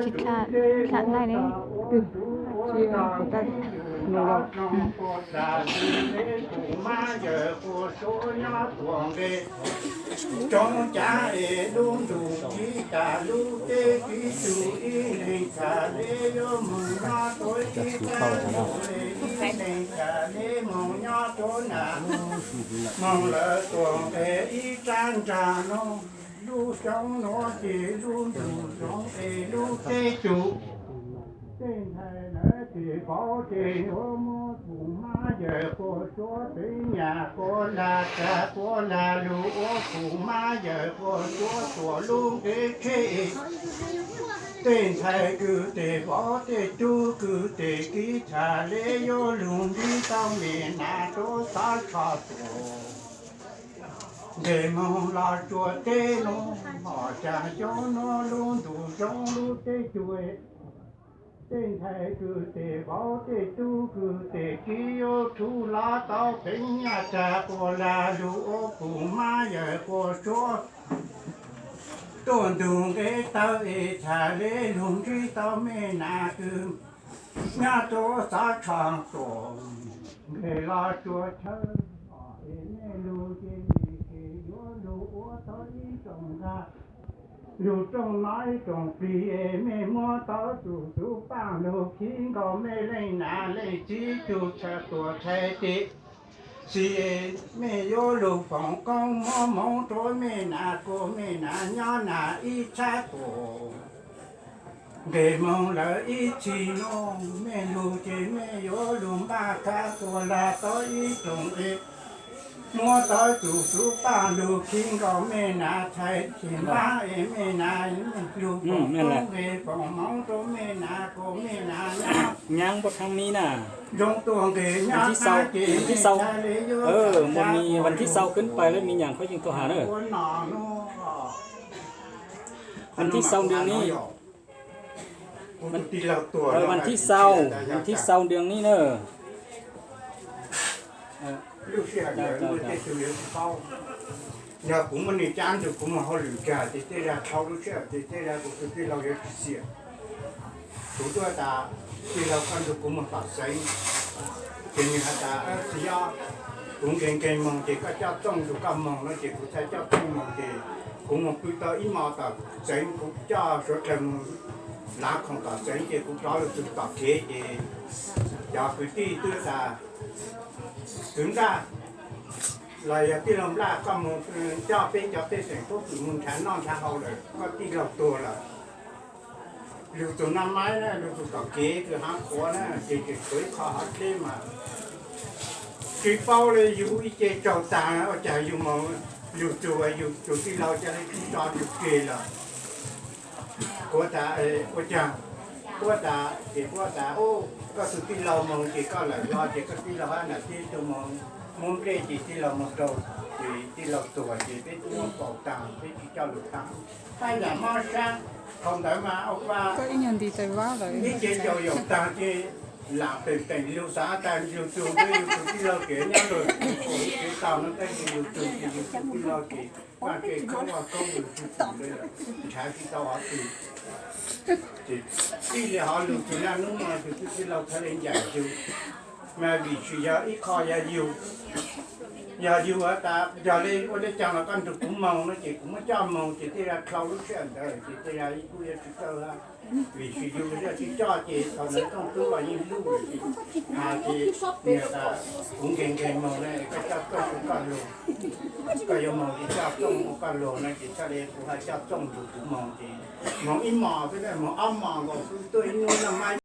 Tsis tham, tham laij ne. Tsis, kuv tau mus los. Roob cav es lub ntuj kib tas lub teb kib tug ib leeg txhaj le yuav moog nyob rua ib sab ntuj le ib leeg txhaj le moog nyob rua nram moog lawv tuam nqe ib sab nraag nuav. Lub xyoob nuav ces lub ntuj zoov es lub teb tug. Tej ntxhais lawv ces vauv ces yuav muab kuv mab yawm quas suav teev nyam quas lag tsav quas lag lug ua kuv mab yawm quas suav tuam lub nqe tsheb. Tej ntxhais kws tes vauv tej tub kws tes kib txhaj le yuav lug ntsib tau me nas rua xov tsho tuam nqe moog los tsuas teb nuav. Hom caag xyoob nuav lub ntuj zoov lub teb tug. Tej ntxhais kws tes vauv tej tub kws tes kib yuav tshub lov tau teev nyam tsav quas lag lug ua kuv mab yawm quas suav tuam ntug nqe tawv es txhaj le lug ntsib tau me nas kws nyob rua xov tsho tuam nqe los tsuas chaw. Es mej lug ces mej yuav lug ua tau ib rooj nqaj, lug rooj no ib rooj plig es mej muab tau tug xuv paaj lug khib nkaus mej leej nam leej txiv tug txhais tuam txhais tes. Txhis mej yuav lug foom koob muab moov rua mej nas kuas mej nas nyob nram ib txhab tuam nqe moog lawm ib txhis nuav. Mej lug ces mej yuav lug npaj khav quas lag tau ib rooj es muab tau tug xuv paaj lug khib nkaus mej nas txhais tes npab es mej nas lug foom koob nqe foom moov rua mej nas kuas mej nas nyob nyaab puab thaab mib na. Zoo tuam nqe nyob thib, thib sau, mej txhaj le yuav, mej vas thib sau kwv pais lawm mej nyam khaub yeej tau has na. Vas thib sau ntawm nib, vas thib sau, vas thib sau ntawm nib na. Lub sij hawm ntawd tej tug yuav tsis paub. Yog kuv muaj neeg cab nrug kuv moog hauj lwm kag ces tej zag dhau lub sij hawm ces tej zag kuv tus tij laug yuav tsis xiam. Kuv tuaj tas, tij laug koj nrug kuv moog tom xeev, ces nwg has tas, txiv ob, kuv nkees nkees moog ces koj coj txooj nrug koj moog no ces kuv txhaj coj txooj moog ces kuv moog pw tau ib hmos tom xeev, kuv coj suav dlawg moog lav khoom tom xeev ces kuv rov lug txug tom kev ces cov kwv tij twb tas, kwv Nplaj los yog tij laug Nplaj, koj moog coj peb cov pej xeem puab pwm moog nrhav noj nrhav haus lawm, koj tij laug tuag lawm. Lug txug Naj Maib na, lug txug tom kev kws haav qhuav na ces tseem tshuav ib qho hov dleb mas tsis paub le, yug ib ce tsaug taag ua caag yug moog, lug txug yug tug tij laug ca le tso tseg lawm. Kuv tas, ua caag? Puab tas, ces puab tas, koj tug tij laug moog ces koj lawm hlo ces koj tij laug hab nam tij tug moog muab nplej ces tij laug moog rau, ces tij laug tuag ces peb tub muab faus taag peb tsis coj lug taag. Hab yam mob sab, thaus ntawd mas ua ib ce tsaug yaum taag ces lam teem teem lug xaav tas yug tug, yug tug tij laug kev nyob lug, kev taug no tab sis yug tug ces yug tug tij laug ces vaaj kej khoob ua koob lug tug tug le lawm, nrhav tsis tau hov twg. Ces txij le hov lug txug naj nub no tug tij laug txhad le ncaim yug, mas vim tsis yog ib qho yog yug, yog yug tas yog le ua le caag los koj nrug kuv moog no ces kuv muab coj moog ces tej zag dhau lub sij hawm ntawd ces tej zag ib kuj yuav tsis txawj hab. Vim tsis yug, yog tsis coj ces thaus ntawd Tooj Tub los yeej lug lawm ces has ces niam tas kuv nkees nkees moog na, koj coj Tooj ua koj lug, koj yuav moog ces coj Tooj ua koj lug na ces txhaj le kuv has coj Tooj nrug kuv moog ces moog ib mos xwb, moog ob mos nkaus xwb tuaj ib hnub Naj Maib